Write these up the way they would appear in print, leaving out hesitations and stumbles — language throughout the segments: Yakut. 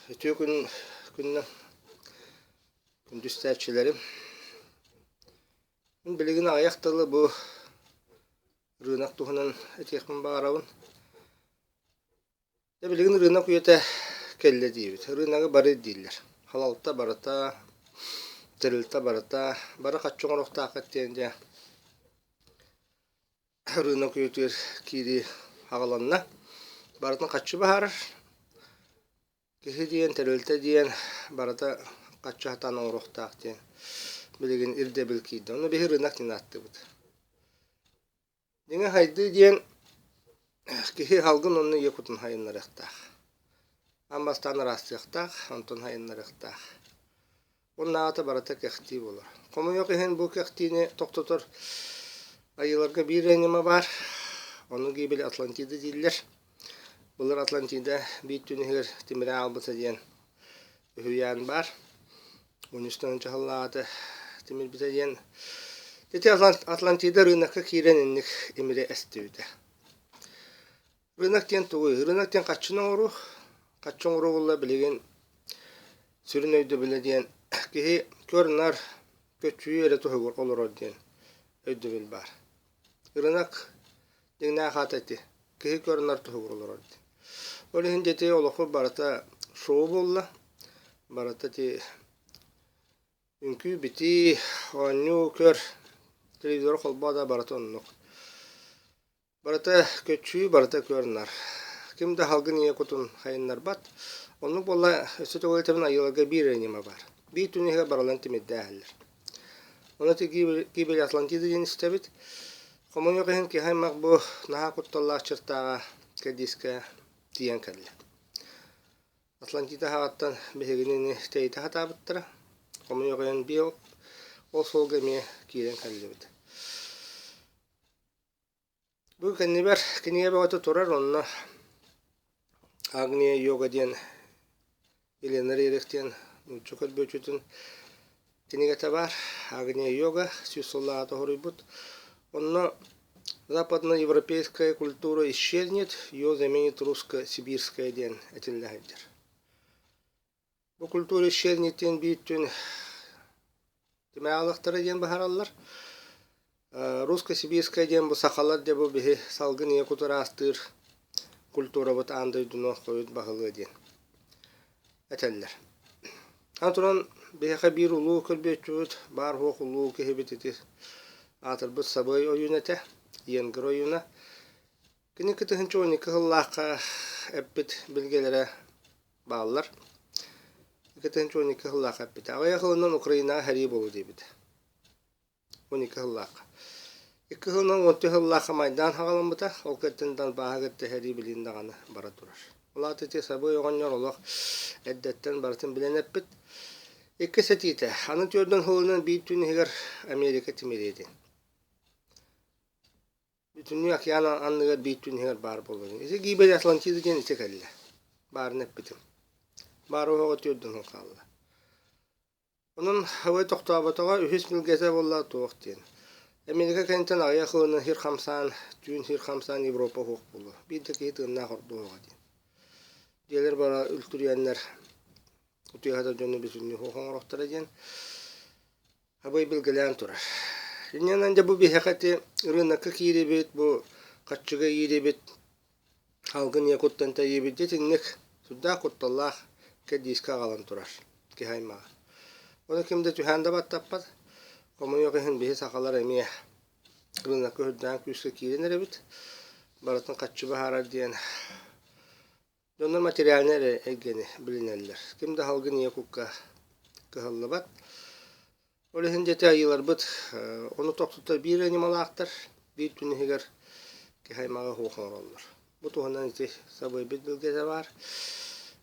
Үтүө күн күннэн күндү истээччилэрим. Мин билигин аҕыйах тылы бу рынок туһунан этиэхпин баҕарабын. Дьэ билигин рынок үйэтэ кэллэ диибит. Рыногы бары дииллэр. Халалта барыта, тэрилтэ барыта, бары хаччы оҥоруохтааххыт диэн дьэ Рынок үйэтигэр киирии аҕаланна. Барытын хаччы баһаарар. Киһи диэн, тэрилтэ диэн барыта хаччы сатаан оҥоруохтаах диэн билигин ирдэбил киирдэ. Ону биһи рынок диэн ааттыыбыт. Дьиҥэ сайдыы диэн киһи салгын уонна ийэ кутун сайыннарыахтаах. Аан бастаан ыраастыахтаах, онтон сайыннарыахтаах. Уоннааҕыта барыта кэхтии буолар. Хомойуох иһин бу кэхтиини тохтотор айыыларга биир эрэ ньыма баар. Ону гибель Атлантида дииллэр. Былыр Атлантида биир түүн иһигэр тимирэ аалбыта диэн үһүйээн баар. Уонустан чаһыллаата тимирбитэ диэн. Ити Атлантида рынокка киирэн инник имири эстибитэ. Рынок диэн тугуй? Рынок диэн хаччыны оҥоруу. Хаччы оҥоруу буолла билигин сүрүн өйдөбүлэ диэн киһи көр-нар, көччүйүү эрэ туһугар олорор диэн өйдөбүл баар. Рынок дьиҥнээх аата ити. Киһи көр-нар туһугар олорор диэн. Ол иһин дьэ ити олоху барыта шоу буолла. Барыта ити үҥкүү-битии, оонньуу, көр, телевизору холбоо да барыта оннук. Барыта көччүү, барыта көр-нар. Ким да салгын ийэ кутун хайыннарбат. Оннук буолла өссө төгүл этэбин айыыларга биир эрэ ньыма баар. Биир түн иһигэр барыларын тимирдээһэллэр. Ону ити гибель Атлантида диэн истэбит. Хомойуох иһин киһи аймах бу наһаа кутталлаах чертааҕа кэрдиискэ тиийэн кэллэ. Атлантида аһаҕаттан биһигини тэйитэ сатаабыттара. Хомойуох иһин биир ол суолга эмиэ киирэн кэллибит. Бу кэннибэр кинигэ бөҕөтө турар, онно Агния йога диэн Елена Рерих диэн нуучча көрбүөччүтүн кинигэтэ баар. Агния йога сүүс сыллааҕыта суруйбут. Онно западноевропейская культура исчезнет, ее заменит русско-сибирская диэн этиллэ сылдьар. Бу культура исчезнет диэн биир түүн Тимэҕалахтара диэн баһараллар. Русско-сибирская диэн бу сахалар дьэ бу биһи салгын ийэ куту ыраастыыр культурабыт аан дойдуну хойут баһылыа диэн этэллэр. Аны туран биһиэхэ биир улуу көрбүөччүбүт, баар суох улуу киһибит ити аатырбыт Сабыай ойуун этэ, Иенгр ойууна. Кини 12 сыллаахха эппит билгэлэрэ бааллар. 2012 сыллаахха эппитэ. Аҕыйах сылынан Украинаҕа сэрии буолуо диэбитэ. 12 сыллаахха. Икки сылынан 14 сыллаахха Майдаан саҕаламмыта. Ол кэнниттэн Донбаһы кытта сэрии билигин даҕаны бара турар. Ол аата ити Сабыай оҕонньор олох эрдэттэн барытын билэн эппит. Иккис этиитэ. Аны түөрдэн сылынан биир түүн иһигэр Америка тимириэтин. Бүтүннүү океан анныгар биир түүн иһигэр баар буолуо. Ити гибель Атлантида диэн ити кэллэ. Баарын эппитим. Баар оһоҕо түөрдүн сыл хаалла. Онон абый тохтооботоҕо үһүс билгэтэ буолла туох диэн. Америка кэнниттэн аҕыйах ылынан сир хамсаан, түүн сир хамсаан Европа суох буолуо. Биир да киһи тыыннаах ордуоҕа диэн. Дьиэлэр бара үлтүрүйэннэр утуйа сытар дьону бүтүннүү суох оҥоруохтара диэн. Абый билгэлээн турар. Инньэнэн дьэ бу биһиэхэ ити ырыынакка киирибит, бу хаччыга иирибит, алгын ийэ куттан тэйиибит дьэ итинник сүрдээх кутталлаах кэрдиискэ аҕалан турар киһи аймаҕа. Ону ким да түһээн да баттаппат. Хомойуох иһин биһи сахалар эмиэ ырыынакка үрдээн күүскэ киирэн эрэбит. Барытын хаччы баһаарар диэн Дьоннор материальнай эрэ эйгэни билинэллэр. Ким да салгын ийэ кукка кыһаллыбат. Ол иһин дьэ ити айыыларбыт ону тохтотор биир эрэ ньымалаахтар, биир күн иһигэр киһи аймаҕы суох оҥороллор. Бу туһунан ити сабыайбыт билгэтэ баар.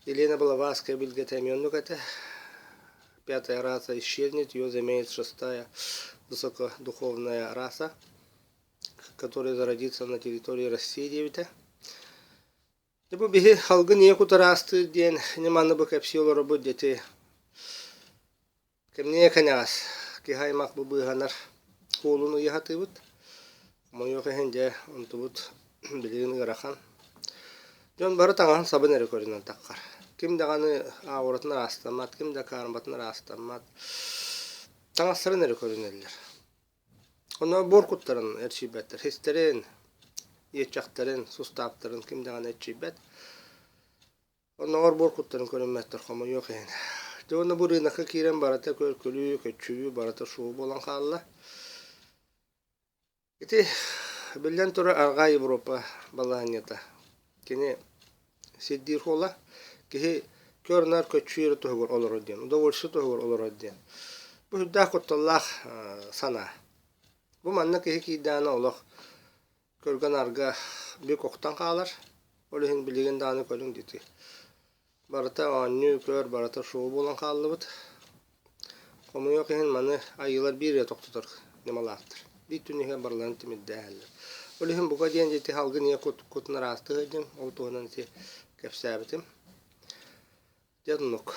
Елена Блаватская билгэтэ эмиэ оннук этэ. Пятая раса исчезнет, ее заменит шестая высокодуховная раса, которая зародится на территории России диэбитэ. Дьэ бу биһи салгын ийэ кут ыраастыыр диэн ньыманы бу кэпсии олоробут дьэти кэмниэ кэнэҕэс киһи аймах бу быыһанар суолун ыйа сатыыбыт. Хомойуох иһин дьэ онтубут билигин ыарахан. Дьон бары таҥаһын сабын эрэ көрүнэн таххар. Ким даҕаны ауратын ыраастаммат, ким да карматын ыраастаммат. Таҥастарын эрэ көрүнэллэр. Онно буор куттарын эрчийбэттэр, систэрин, иэччэхтэрин, сустааптарын ким даҕаны эрчийбэт. Оннооҕор буор куттарын көрүммэттэр, хомойуох иһин. Дьэ уонна бу рынокка киирэн барыта көр-күлүү, көччүйүү барыта шоу буолан хаалла. Ити, биллэн турар, Арҕаа Европа балаһыанньата. Кини сирдиир суола киһи көр-нар көччүйэр туһугар олорор диэн, удовольствие туһугар олорор диэн. Бу сүрдээх кутталлаах санаа. Бу манна киһи киирдэҕинэ олох көргө-нарга бүк охтон хаалар. Ол иһин билигин даҕаны көрүҥ дии. Барыта оонньуу, көр, барыта шоу буолан хааллыбыт. Хомойуох иһин маны айыылар биир эрэ тохтотор ньымалаахтар. Биир түн иһигэр барыларын тимирдээһэллэр. Ол иһин бука диэн ити салгын ийэ кут, кутун ыраастыы сылдьыҥ, ол туһунан ити кэпсээбитим. Дьэ оннук.